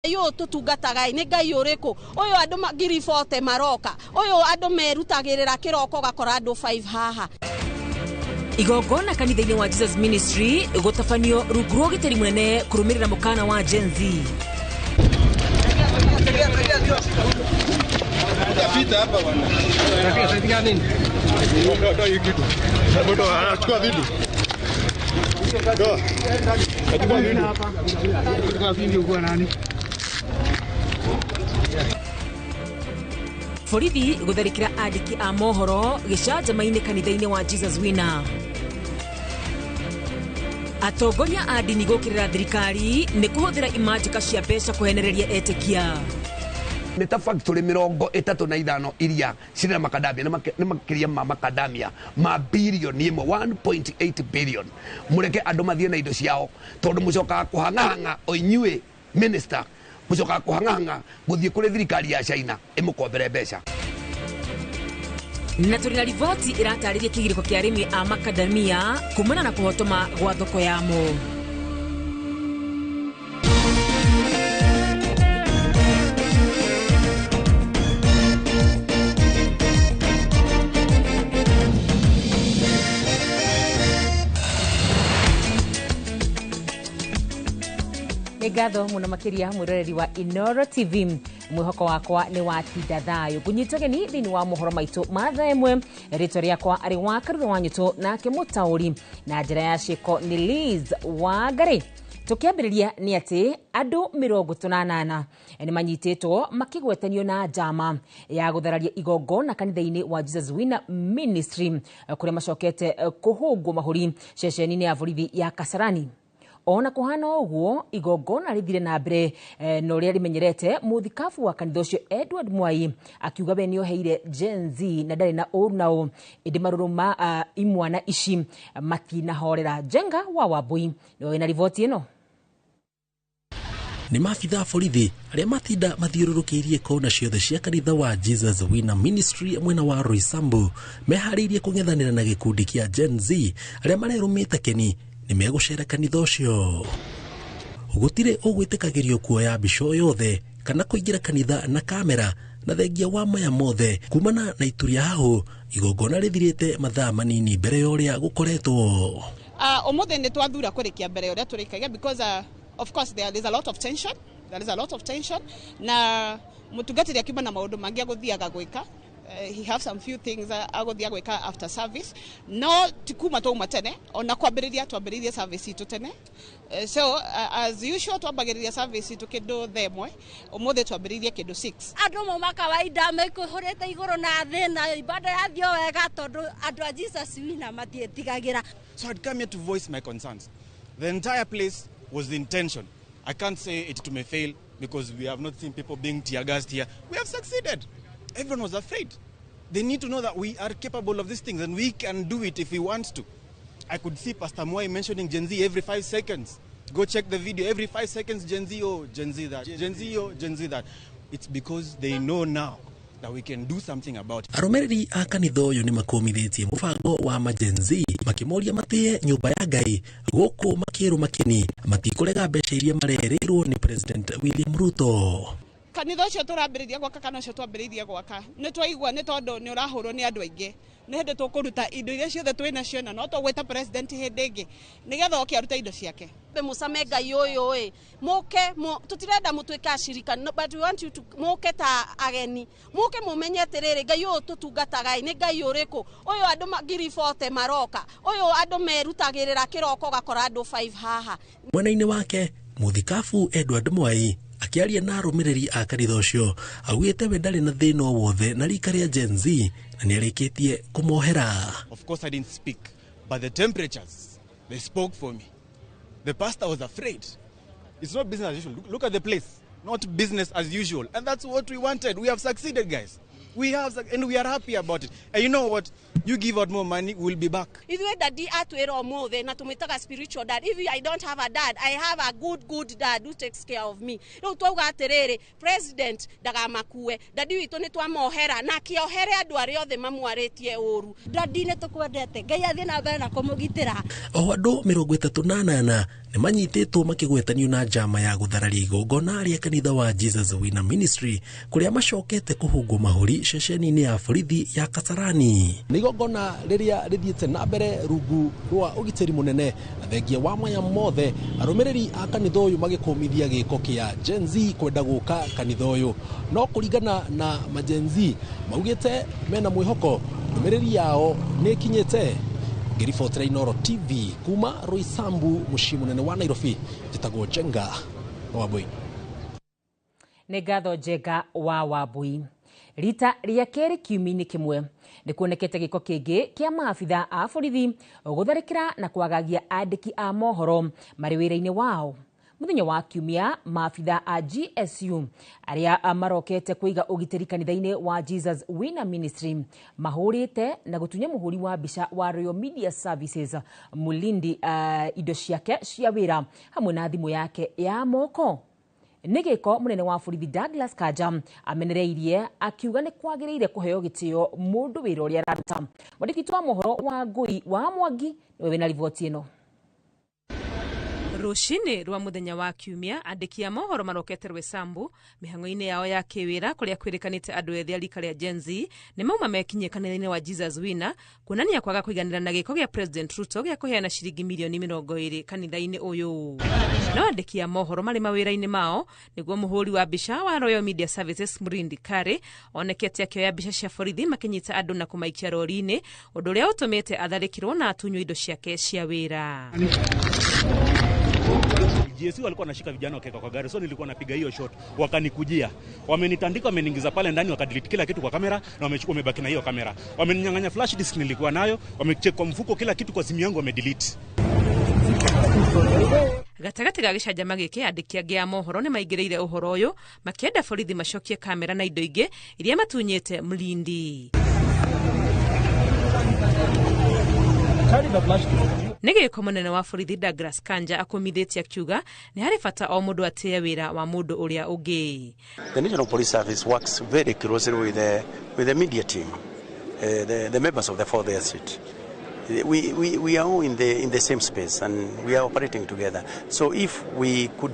Ngai ũyũ tũtungataga nĩ Ngai ũrĩkũ? Ũyũ andũ 40,000 maroka, ũyũ andũ merutagĩrĩra kĩroko ũgakora andũ 5 haha. Igongona kanitha-inĩ wa Jesus Ministry gũtabanio rungu rwa ũgitĩri mũnene kũrũmĩrĩra mũkana wa Gen Z. Borithi gũtharĩkĩra andĩki a mohoro gĩcanjama-inĩ kanitha-inĩ wa Jesus Winner. Atongoria a ndini gũkĩrĩra thirikari nĩ kũhũthĩra imanjĩka cia mbeca kũhenereria etĩkia. Nĩ ta factory 35 iria cirĩ na makadamia, nĩ makĩria ma makadamia ma bilioni ĩmwe, 1.8 billion. Mũreke andũ mathiĩ na indo ciao, tondũ mũcokaga kũhang'ahang'a o inyuĩ minister, mũcokaga kũhang'ahang'a gũthiĩ kũrĩ thirikari ya China ĩmũkombere mbeca. Na tũrĩ na riboti ĩratarĩria kĩgirĩko kĩa arĩmi a makadamia kumana na kũhotoma gwa thoko yamo. Nĩ ngatho mũno makĩria mwĩroreri wa Inooro TV. Mwĩhoko wakwa nĩ watinda thayũ. Ngũnyita ũgeni thĩinĩ wa mohoro maitũ ma thaa ĩmwe. Rĩtwa rĩakwa arĩ wa Karura wa Nyũtũ, nake mũtaũri na njĩra ya ciĩko nĩ Liz Wangari. Tũkĩambĩrĩria nĩ atĩ andũ 38 nĩ manyitĩtwo makĩgwetanio na njama ya gũthararia igongona kanitha-inĩ wa Jesus Winner Ministry kũrĩa macokete kũhũngwo mahũri ceceni-inĩ ya borithi ya Kasarani. Ona kũhana ũguo, igongona rĩthire na mbere na ũrĩa rĩmenyerete. Mũthikabu wa kanitha ũcio Edward Mwai akiuga we nĩoheire Gen Z na ndarĩ na ũru nao, ĩndĩ marũrũ ma imwana ici matinahorera. Njenga wa Wambui nĩwe wĩna riboti ĩno. Nĩ maabitha a borithi arĩa matinda mathiũrũrũkĩirie kona ciothe cia kanitha wa Jesus Winner Ministry mwena wa Roysambu meharĩirie kũng'ethanĩra na gĩkundi kĩa Gen Z arĩa marerũmĩte keni nĩ megũcera kanitha ũcio. Gũtirĩ ũgwĩtĩkagĩrio kuoya mbica o yothe kana kũingĩra kanitha na kamera, na thengia wa maya mothe kumana na ituria hahũ igongona rĩthirĩte mathaa manini mbere ya ũrĩa gũkoretwo. Ũmũthĩ nĩ twathura kũrĩkia mbere ũrĩa tũrĩkagia because of course there is a lot of tension. There is a lot of tension. Na mũtungatĩri akiuma na maũndũ mangĩ agũthiaga gwĩka. He have some few things agũthiaga gwĩka after service. No ti kuma twauma tene, ona kwambĩrĩria twambĩrĩirie service itũ tene. So as usual twambagĩrĩria service itũ kĩndũ thaa ĩmwe, ũmũthĩ twambĩrĩirie kĩndũ 6. Andũ mauma kawaida mekũhũrĩte igũrũ na thĩ na ibada yathiĩ wega tondũ andũ a Jesus Winner matiĩtigagĩra. So I'd come here to voice my concerns. The entire place was the intention. I can't say it may fail because we have not seen people being tear gassed here. We have succeeded. Everyone was afraid. They need to know that we are capable of these things and we can do it if we want to. I could see Pastor Mwai mentioning Gen Z every 5 seconds. Go check the video. Every 5 seconds, Gen Z, oh, Gen Z that, Gen Z, oh, Gen Z that. It's because they know now that we can do something about it. Arũmĩrĩri a kanitha ũyũ nĩ makũmithĩtie mũbango wa ma Gen Z makĩmoria matĩe nyũmba ya Ngai gũkũ makĩrwo makeni matikũrega mbeca iria marerĩirwo nĩ President William Ruto. Kanitha ũcio tũrambĩrĩria gwaka kana ũcio twambĩrĩirie gwaka nĩ twaigua nĩ tondũ nĩ ũrahũrwo nĩ andũ aingĩ, nĩ hĩndĩ tũkũruta indo iria ciothe twĩ nacio na no tũgwĩta president hĩndĩ ĩngĩ nĩgetha oke arute indo ciake. Mũcame Ngai ũyũ ĩ, mũke, tũtirenda mũtuĩke acirika, no, but we want you to mũke ta ageni, mũke mũmenye atĩrĩrĩ Ngai ũyũ tũtungataga nĩ Ngai ũrĩkũ? Ũyũ andũ 40,000 maroka, ũyũ andũ merutagĩrĩra kĩroko ũgakora andũ 5 haha. Mwena-inĩ wake mũthikabu Edward Mwai akĩaria na arũmĩrĩri a kanitha ũcio augĩte we ndarĩ na thĩna o wothe na rika rĩa Gen Z na nĩarĩkĩtie kũmohera. Of course I didn't speak, but the temperatures, they spoke for me. The pastor was afraid. It's not business as usual. Look at the place. Not business as usual. And that's what we wanted. We have succeeded, guys. We have, and we are happy about it. And you know what? You give out more money, we'll be back. Ithuĩ daddy atwĩra ũmũthĩ na tũmwĩtaga spiritual dad. If I don't have a dad, I have a good good dad who takes care of me. Rĩu twauga atĩrĩrĩ, president ndagamakue, daddy witũ nĩ twamohera na akĩohere andũ arĩa othe mamwarĩtie ũru. Daddy nĩ tũkwendete, Ngai athiĩ na mbere na kũmũgitĩra. Oho andũ 38 nĩ manyitĩtwo makĩgwetanio na njama ya gũthararia igongona rĩa kanitha wa Jesus Winner Ministry kũrĩa macokete kũhungwo mahũri ceceni-inĩ ya borithi ya Kasarani. Nĩ igongona rĩrĩa rĩthiĩte na mbere rungu rwa ũgitĩri mũnene na thengia wa maya mothe arũmĩrĩri a kanitha ũyũ magĩkũmithia gĩko kĩa Gen Z kwenda gũka kanitha ũyũ. No kũringana na ma Gen Z maugĩte mena mwĩhoko ndũmĩrĩri yao nĩ ĩkinyĩte. Ngĩribotera Inooro TV kuma Roysambu mũciĩ mũnene wa Nairobi, njĩtagwo Njenga Wambui. Nĩ ngatho Njenga wa Wambui. Rita rĩa kerĩ kiumia-inĩ kĩmwe nĩ kuonekete gĩko kĩngĩ kĩa maabitha a borithi gũtharĩkĩra na kwagagia andĩki a mohoro marĩ wĩra-inĩ wao. Mũthenya wa kiumia maabitha a GSU arĩa marokete kũiga ũgitĩri kanitha-inĩ wa Jesus Winner Ministry mahũrĩte na gũtunya mũhũri wa mbica wa Royal Media Services Mulindi indo ciake cia wĩra hamwe na thimũ yake ya moko. Nĩ gĩko mũnene wa borithi Douglas Kanja amenereirie akiuga nĩ kwagĩrĩire kũheo gĩtĩo mũndũ wĩra ũrĩa araruta. Mwandĩki wa mohoro wa Ngũi wa Mwangi nĩwe wĩna riboti ĩno. Rũcinĩ rwa mũthenya wa kiumia andĩki a mohoro marokete Roysambu mĩhang'o-inĩ yao ya kĩwĩra kũrĩa kwĩrĩkanĩte andũ ethĩ a rika rĩa Gen Z nĩ mauma mekinyie kanitha-inĩ wa Jesus Winner kuonania kwaga kũiganĩra na gĩko gĩa President Ruto gĩa kũheana ciringi milioni 20 kanitha-inĩ ũyũ. No andĩki a mohoro marĩ mawĩra-inĩ mao nĩguo mũhũri wa mbica wa Royal Media Services Murindi Kare onekete akĩoya mbica cia borithi makĩnyita andũ na kũmaikia rori-inĩ, ũndũ ũrĩa ũtũmĩte atharĩkĩrwo na atunywo indo ciake cia wĩra. GSU walikuwa wanashika vijana wakiweka kwa gari, so nilikuwa napiga hiyo shot, wakanikujia, wamenitandika, wameniingiza pale ndani, wakadelete kila kitu kwa kamera na wamechukua, wamebaki na hiyo kamera, wameninyang'anya flash disk nilikuwa nayo, wamecheck kwa mfuko, kila kitu kwa simu yangu wamedelete. Gatagatĩ ga gĩcanjama gĩkĩ andĩki angĩ a mohoro nĩ maingĩrĩire ũhoro ũyũ makĩenda borithi macokie kamera na indo ingĩ iria matunyĩte Mlindi. Nĩ gĩko mũnene wa borithi Douglas Kanja akũmithĩtie akiuga nĩ harĩ bata o mũndũ atĩe wĩra wa mũndũ ũrĩa ũngĩ. The National Police Service works very closely with the media team, the members of the Fourth Estate. We are all in the same space and we are operating together. So if we could